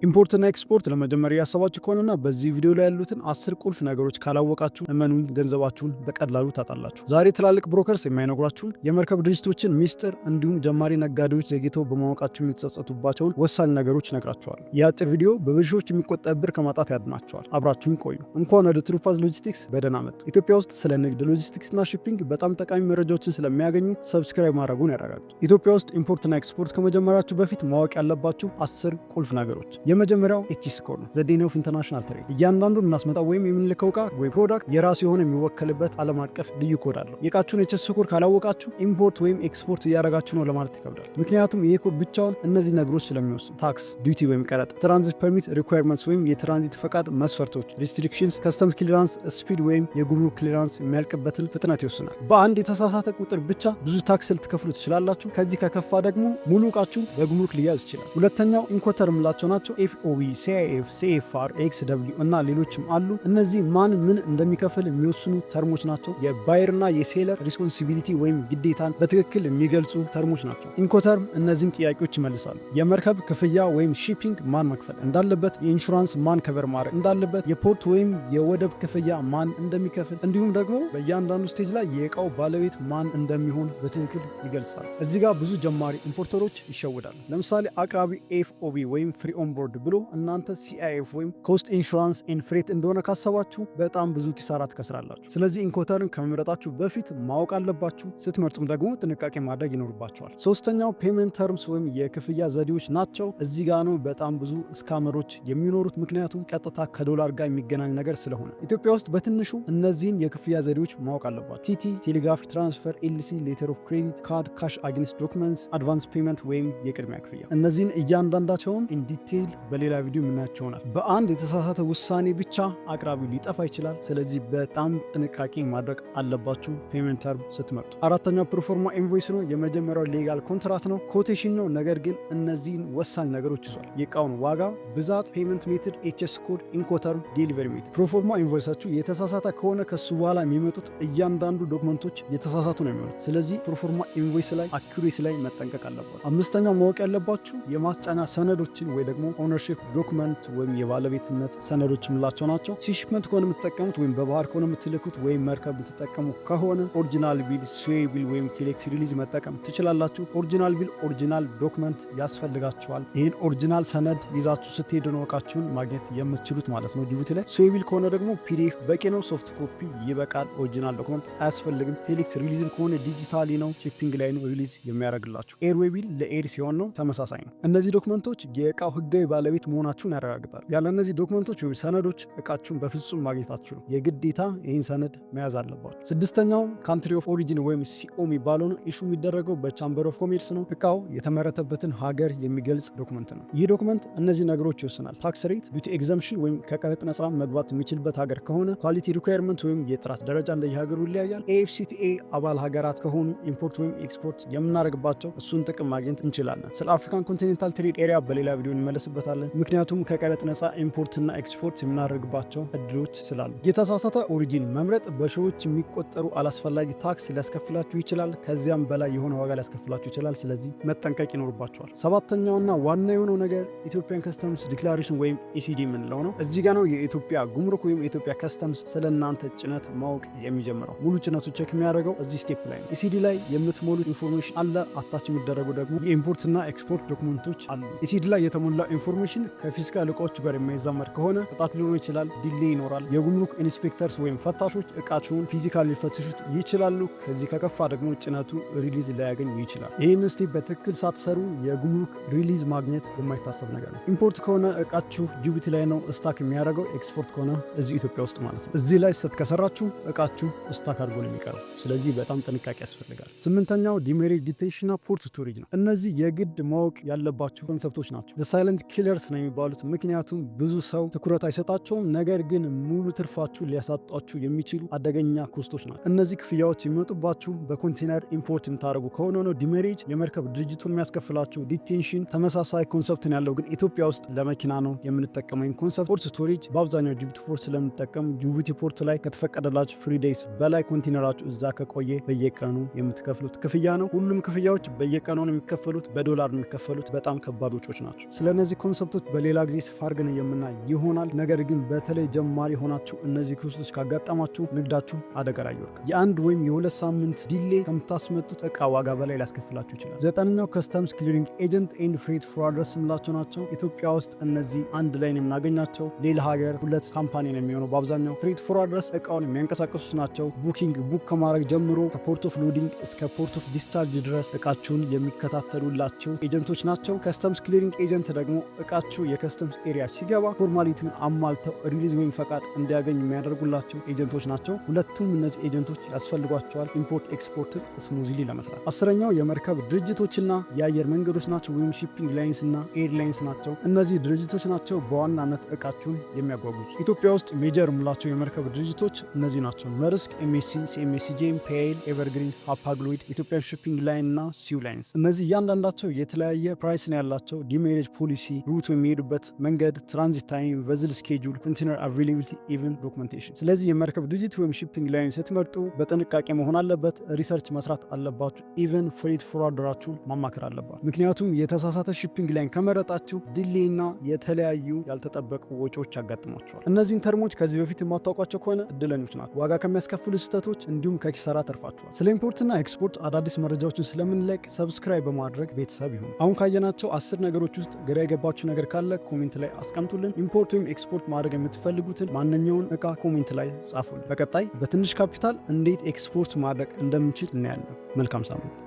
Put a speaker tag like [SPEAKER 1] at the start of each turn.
[SPEAKER 1] Import ና ኤክስፖርት ለመጀመር እያሰባችሁ ከሆነና በዚህ ቪዲዮ ላይ ያሉትን 10 ቁልፍ ነገሮች ካላወቃችሁ፣ እመኑኝ፣ ገንዘባችሁን በቀላሉ ታጣላችሁ። ዛሬ ትላልቅ brokers የማይነግሯችሁን የመርከብ ድርጅቶችን ሚስጥር እንዲሁም ጀማሪ ነጋዴዎች ዘግይተው በማወቃቸው የሚጸጸቱባቸውን ወሳኝ ነገሮች እነግራችኋለሁ። ይህ አጭር ቪዲዮ በብዙ ሺዎች የሚቆጠር ብር ከማጣት ያድናችኋል። አብራችሁን ቆዩ። እንኳን ወደ ትሩፋዝ ሎጂስቲክስ በደህና መጡ። ኢትዮጵያ ውስጥ ስለ ንግድ፣ ሎጂስቲክስና shipping በጣም ጠቃሚ መረጃዎችን ስለሚያገኙ subscribe ማድረጉን ያረጋግጡ። ኢትዮጵያ ውስጥ import ና export ከመጀመራችሁ በፊት ማወቅ ያለባችሁ 10 ቁልፍ ነገሮች። የመጀመሪያው HS code ነው። The DNA of international trade። እያንዳንዱ የምናስመጣው ወይም የምንልከው እቃ ወይ product የራሱ የሆነ የሚወከልበት ዓለም አቀፍ ልዩ ኮድ አለው። የእቃችሁን HS code ካላወቃችሁ import ወይም ኤክስፖርት እያደረጋችሁ ነው ለማለት ይከብዳል። ምክንያቱም ይህ ኮድ ብቻውን እነዚህ ነገሮች ስለሚወስን፦ tax፣ duty ወይም ቀረጥ፣ transit permit requirements ወይም የትራንዚት ፈቃድ መስፈርቶች፣ restrictions፣ customs clearance speed ወይም የጉምሩክ clearance የሚያልቅበትን ፍጥነት ይወስናል። በአንድ የተሳሳተ ቁጥር ብቻ ብዙ tax ልትከፍሉ ትችላላችሁ። ከዚህ ከከፋ ደግሞ ሙሉ እቃችሁ በጉምሩክ ሊያዝ ይችላል። ሁለተኛው Incoterm የምላቸው ናቸው። FOB፣ CIF፣ CFR፣ XW እና ሌሎችም አሉ። እነዚህ ማን ምን እንደሚከፍል የሚወስኑ term ኦች ናቸው። የ buyer ና የ seller responsibility ወይም ግዴታን በትክክል የሚገልጹ term ኦች ናቸው። Incoterm እነዚህን ጥያቄዎች ይመልሳሉ። የመርከብ ክፍያ ወይም shipping ማን መክፈል እንዳለበት፣ የኢንሹራንስ ማን cover ማድረግ እንዳለበት፣ የ port ወይም የወደብ ክፍያ ማን እንደሚከፍል፣ እንዲሁም ደግሞ በእያንዳንዱ stage ላይ የእቃው ባለቤት ማን እንደሚሆን በትክክል ይገልጻል። እዚህ ጋር ብዙ ጀማሪ importer ኦች ይሸውዳሉ። ለምሳሌ አቅራቢ FOB ወይም free on board ብሎ እናንተ CIF ወይም cost insurance and freight እንደሆነ ካሰባችሁ በጣም ብዙ ኪሳራ ትከስራላችሁ። ስለዚህ Incoterm ከመምረጣችሁ በፊት ማወቅ አለባችሁ። ስትመርጡም ደግሞ ጥንቃቄ ማድረግ ይኖርባችኋል። ሶስተኛው payment terms ወይም የክፍያ ዘዴዎች ናቸው። እዚህ ጋ ነው በጣም ብዙ scammer ኦች የሚኖሩት፣ ምክንያቱም ቀጥታ ከዶላር ጋር የሚገናኝ ነገር ስለሆነ። ኢትዮጵያ ውስጥ በትንሹ እነዚህን የክፍያ ዘዴዎች ማወቅ አለባችሁ። TT telegraphic transfer፣ LC letter of credit፣ CAD cash against documents፣ advance payment ወይም የቅድሚያ ክፍያ። እነዚህን እያንዳንዳቸውን in detail በሌላ ቪዲዮ የምናያቸው ይሆናል። በአንድ የተሳሳተ ውሳኔ ብቻ አቅራቢው ሊጠፋ ይችላል። ስለዚህ በጣም ጥንቃቄ ማድረግ አለባችሁ payment term ስትመርጡ። አራተኛው proforma invoice ነው። የመጀመሪያው legal contract ነው፣ quotation ነው። ነገር ግን እነዚህን ወሳኝ ነገሮች ይዟል። የእቃውን ዋጋ፣ ብዛት፣ payment method፣ HS code፣ Incoterm፣ delivery method። Proforma invoice ኣችሁ የተሳሳተ ከሆነ ከሱ በኋላ የሚመጡት እያንዳንዱ document ኦች የተሳሳቱ ነው የሚሆኑት። ስለዚህ proforma invoice ላይ accuracy ላይ መጠንቀቅ አለባችሁ። አምስተኛው ማወቅ ያለባችሁ የማስጫኛ ሰነዶችን ወይ ደግሞ ownership document ወይም የባለቤትነት ሰነዶች የምላቸው ናቸው። Sea shipment ከሆነ የምትጠቀሙት ወይም በባህር ከሆነ የምትልኩት ወይም መርከብ የምትጠቀሙ ከሆነ original bill፣ sea bill ወይም telex release መጠቀም ትችላላችሁ። Original bill፣ original document ያስፈልጋችኋል። ይህን original ሰነድ ይዛችሁ ስትሄዱ ነው እቃችሁን ማግኘት የምትችሉት ማለት ነው ጅቡቲ ላይ። Sea bill ከሆነ ደግሞ PDF በቂ ነው፣ soft copy ይበቃል። Original document አያስፈልግም። Telex release ም ከሆነ digitally ነው፣ shipping ላይ ነው release የሚያደርግላችሁ። Airway bill ለ air ሲሆን ነው፣ ተመሳሳይ ነው። እነዚህ document ኦች የእቃው ህጋዊ ባለቤት መሆናችሁን ያረጋግጣል። ያለ እነዚህ document ኦች ወይም ሰነዶች እቃችሁን በፍጹም ማግኘት አትችሉም። የግዴታ ይህን ሰነድ መያዝ አለባችሁ። ስድስተኛው country of origin ወይም CO የሚባለው ነው። Issue የሚደረገው በ Chamber of Commerce ነው። እቃው የተመረተበትን ሀገር የሚገልጽ document ነው። ይህ document እነዚህ ነገሮች ይወስናል። Tax rate፣ duty exemption ወይም ከቀረጥ ነጻ መግባት የሚችልበት ሀገር ከሆነ፣ quality requirement ወይም የጥራት ደረጃ እንደየሀገሩ ይለያያል። AfCFTA አባል ሀገራት ከሆኑ import ወይም ኤክስፖርት የምናደርግባቸው እሱን ጥቅም ማግኘት እንችላለን። ስለ African Continental Trade Area በሌላ ቪዲዮ እንመለስበታለን። ምክንያቱም ከቀረጥ ነጻ import ና ኤክስፖርት የምናደርግባቸው እድሎች ስላሉ። የተሳሳተ origin መምረጥ በሺዎች የሚቆጠሩ አላስፈላጊ tax ሊያስከፍላችሁ ይችላል። ከዚያም በላይ የሆነ ዋጋ ሊያስከፍላችሁ ይችላል። ስለዚህ መጠንቀቅ ይኖርባችኋል። ሰባተኛውና ዋና የሆነው ነገር Ethiopian Customs Declaration ወይም ECD የምንለው ነው። እዚህ ጋ ነው የኢትዮጵያ ጉምሩክ ወይም የኢትዮጵያ customs ስለ እናንተ ጭነት ማወቅ የሚጀምረው። ሙሉ ጭነቱ check የሚያደርገው እዚህ step ላይ ነው። ECD ላይ የምትሞሉት information አለ። Attach የሚደረጉ ደግሞ የ import ና export document ኦች አሉ። ECD ላይ የተሞላ information ከ physical እቃዎቹ ጋር የማይዛመድ ከሆነ ቅጣት ሊኖር ይችላል፣ delay ይኖራል። የጉምሩክ inspectors ወይም ፈታሾች እቃችሁን physically ሊፈትሹት ይችላሉ። ከዚህ ከከፋ ደግሞ ጭነቱ release ላያገኝ ይችላል። ይህን step በትክክል ሳትሰሩ የጉምሩክ release ማግኘት የማይታሰብ ነገር ነው። Import ከሆነ እቃችሁ ጅቡቲ ላይ ነው stuck የሚያደርገው፣ ኤክስፖርት ከሆነ እዚህ ኢትዮጵያ ውስጥ ማለት ነው። እዚህ ላይ ስህተት ከሰራችሁ እቃችሁ stuck አድርጎ ነው የሚቀረው። ስለዚህ በጣም ጥንቃቄ ያስፈልጋል። ስምንተኛው demurrage፣ detention ና port storage ነው። እነዚህ የግድ ማወቅ ያለባችሁ concept ኦች ናቸው። Silent killers ነው የሚባሉት፣ ምክንያቱም ብዙ ሰው ትኩረት አይሰጣቸውም። ነገር ግን ሙሉ ትርፋችሁ ሊያሳጧችሁ የሚችሉ አደገኛ cost ኦች ናቸው። እነዚህ ክፍያዎች የሚመጡባችሁ በ container import የምታደርጉ ከሆነ ነው። Demurrage የመርከብ ድርጅቱን የሚያስከፍላችሁ፣ detention ተመሳሳይ concept ነው ያለው፣ ግን ኢትዮጵያ ውስጥ ለመኪና ነው የምንጠቀመው concept። Port storage በአብዛኛው ጅቡቲ port ስለምንጠቀም ጅቡቲ port ላይ ከተፈቀደላችሁ free days በላይ ኮንቴነራችሁ እዛ ከቆየ በየቀኑ የምትከፍሉት ክፍያ ነው። ሁሉም ክፍያዎች በየቀኑ ነው የሚከፈሉት፣ በዶላር ነው የሚከፈሉት። በጣም ከባድ ወጪዎች ናቸው። ስለ እነዚህ concept concept ኦች በሌላ ጊዜ ሰፋ አድርገን የምናይ ይሆናል። ነገር ግን በተለይ ጀማሪ ሆናችሁ እነዚህ ክስተቶች ካጋጠማችሁ ንግዳችሁ አደጋ ላይ ይወድቃል። የአንድ ወይም የ2 ሳምንት delay ከምታስመጡት እቃ ዋጋ በላይ ሊያስከፍላችሁ ይችላል። ዘጠነኛው customs clearing agent and freight forwarders የምላቸው ናቸው። ኢትዮጵያ ውስጥ እነዚህ አንድ ላይ ነው የምናገኛቸው። ሌላ ሀገር ሁለት company ነው የሚሆነው። በአብዛኛው freight forwarders እቃውን የሚያንቀሳቀሱት ናቸው። Booking book ከማድረግ ጀምሮ ከ port of loading እስከ port of discharge ድረስ እቃችሁን የሚከታተሉላችሁ agent ኦች ናቸው። Customs clearing agent ደግሞ እቃችሁ የ customs area ሲገባ formality ውን አሟልተው release ወይም ፈቃድ እንዲያገኝ የሚያደርጉላችሁ agent ኦች ናቸው። ሁለቱም እነዚህ agent ኦች ያስፈልጓችኋል import export ን smoothly ለመስራት። አስረኛው የመርከብ ድርጅቶችና የአየር መንገዶች ናቸው፣ ወይም shipping lines እና airlines ናቸው። እነዚህ ድርጅቶች ናቸው በዋናነት እቃችሁን የሚያጓጉዙ። ኢትዮጵያ ውስጥ major የምላቸው የመርከብ ድርጅቶች እነዚህ ናቸው። መርስክ፣ MSC፣ CMA CGM፣ ፒኤል፣ Evergreen፣ Hapag-Lloyd፣ Ethiopian Shipping Line እና Soo Lines። እነዚህ እያንዳንዳቸው የተለያየ price ነው ያላቸው። Demurrage policy፣ route የሚሄዱበት መንገድ፣ transit time፣ vessel schedule፣ container availability፣ even documentation። ስለዚህ የመርከብ ድርጅት ወይም shipping line ስትመርጡ በጥንቃቄ መሆን አለበት። Research መስራት አለባችሁ። Even freight forwarder ኣችሁን ማማከር አለባችሁ። ምክንያቱም የተሳሳተ shipping line ከመረጣችሁ delay እና የተለያዩ ያልተጠበቁ ወጪዎች ያጋጥሟችኋል። እነዚህን term ኦች ከዚህ በፊት የማታውቋቸው ከሆነ እድለኞች ናችሁ። ዋጋ ከሚያስከፍሉ ስህተቶች እንዲሁም ከኪሳራ ተርፋችኋል። ስለ import ና ኤክስፖርት አዳዲስ መረጃዎችን ስለምንለቅ subscribe በማድረግ ቤተሰብ ይሁኑ። አሁን ካየናቸው 10 ነገሮች ውስጥ ግራ የገባችሁ ነገር ካለ comment ላይ አስቀምጡልን። Import ወይም ኤክስፖርት ማድረግ የምትፈልጉትን ማንኛውን እቃ comment ላይ ጻፉልን። በቀጣይ በትንሽ ካፒታል እንዴት ኤክስፖርት ማድረግ እንደምንችል እናያለን። መልካም ሳምንት።